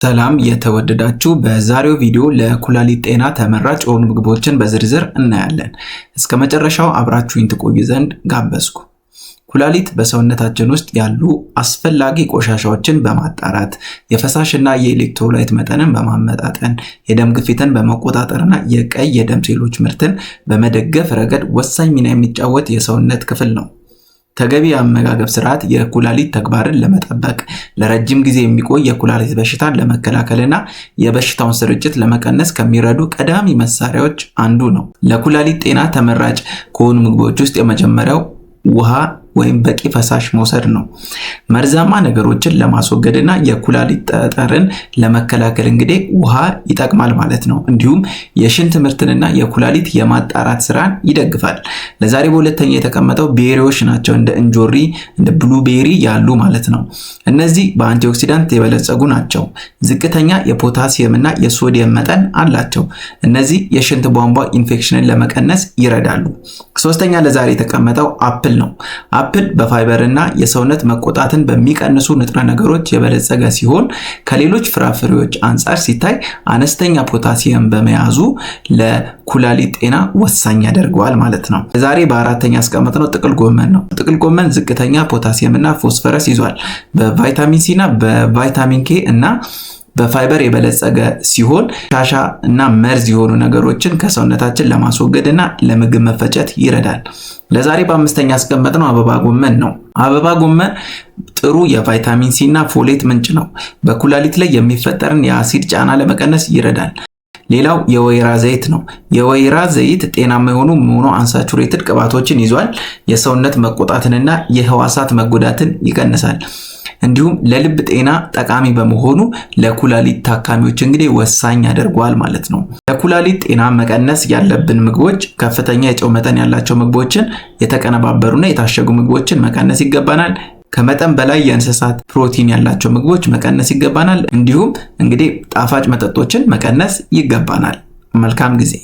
ሰላም የተወደዳችሁ፣ በዛሬው ቪዲዮ ለኩላሊት ጤና ተመራጭ የሆኑ ምግቦችን በዝርዝር እናያለን። እስከ መጨረሻው አብራችሁኝ ትቆዩ ዘንድ ጋበዝኩ። ኩላሊት በሰውነታችን ውስጥ ያሉ አስፈላጊ ቆሻሻዎችን በማጣራት፣ የፈሳሽና የኤሌክትሮላይት መጠንን በማመጣጠን፣ የደም ግፊትን በመቆጣጠርና የቀይ የደም ሴሎች ምርትን በመደገፍ ረገድ ወሳኝ ሚና የሚጫወት የሰውነት ክፍል ነው። ተገቢ የአመጋገብ ስርዓት የኩላሊት ተግባርን ለመጠበቅ፣ ለረጅም ጊዜ የሚቆይ የኩላሊት በሽታን ለመከላከልና የበሽታውን ስርጭት ለመቀነስ ከሚረዱ ቀዳሚ መሳሪያዎች አንዱ ነው። ለኩላሊት ጤና ተመራጭ ከሆኑ ምግቦች ውስጥ የመጀመሪያው ውሃ ወይም በቂ ፈሳሽ መውሰድ ነው። መርዛማ ነገሮችን ለማስወገድና የኩላሊት ጠጠርን ለመከላከል እንግዲህ ውሃ ይጠቅማል ማለት ነው። እንዲሁም የሽንት ምርትንና የኩላሊት የማጣራት ስራን ይደግፋል። ለዛሬ በሁለተኛ የተቀመጠው berry ዎች ናቸው። እንደ እንጆሪ፣ እንደ blueberry ያሉ ማለት ነው። እነዚህ በ antioxidant የበለጸጉ ናቸው። ዝቅተኛ የፖታሲየም እና የሶዲየም መጠን አላቸው። እነዚህ የሽንት ቧንቧ ኢንፌክሽንን ለመቀነስ ይረዳሉ። ሶስተኛ ለዛሬ የተቀመጠው apple ነው። Apple በ fiber እና የሰውነት መቆጣትን በሚቀንሱ ንጥረ ነገሮች የበለጸገ ሲሆን ከሌሎች ፍራፍሬዎች አንጻር ሲታይ አነስተኛ ፖታሲየም በመያዙ ለኩላሊት ጤና ወሳኝ ያደርገዋል ማለት ነው። ዛሬ በአራተኛ ያስቀመጥነው ጥቅል ጎመን ነው። ጥቅል ጎመን ዝቅተኛ ፖታሲየም እና ፎስፈረስ ይዟል። በቫይታሚን ሲ እና በቫይታሚን ኬ እና በፋይበር የበለጸገ ሲሆን ቆሻሻ እና መርዝ የሆኑ ነገሮችን ከሰውነታችን ለማስወገድ እና ለምግብ መፈጨት ይረዳል። ለዛሬ በአምስተኛ ያስቀመጥነው አበባ ጎመን ነው። አበባ ጎመን ጥሩ የቫይታሚን ሲ እና folate ምንጭ ነው። በኩላሊት ላይ የሚፈጠርን የአሲድ ጫና ለመቀነስ ይረዳል። ሌላው የወይራ ዘይት ነው። የወይራ ዘይት ጤናማ የሆኑ monounsaturated ቅባቶችን ይዟል። የሰውነት መቆጣትንና የህዋሳት መጎዳትን ይቀንሳል። እንዲሁም ለልብ ጤና ጠቃሚ በመሆኑ ለኩላሊት ታካሚዎች እንግዲህ ወሳኝ ያደርገዋል ማለት ነው። ለኩላሊት ጤና መቀነስ ያለብን ምግቦች ከፍተኛ የጨው መጠን ያላቸው ምግቦችን፣ የተቀነባበሩና የታሸጉ ምግቦችን መቀነስ ይገባናል። ከመጠን በላይ የእንስሳት ፕሮቲን ያላቸው ምግቦች መቀነስ ይገባናል። እንዲሁም እንግዲህ ጣፋጭ መጠጦችን መቀነስ ይገባናል። መልካም ጊዜ።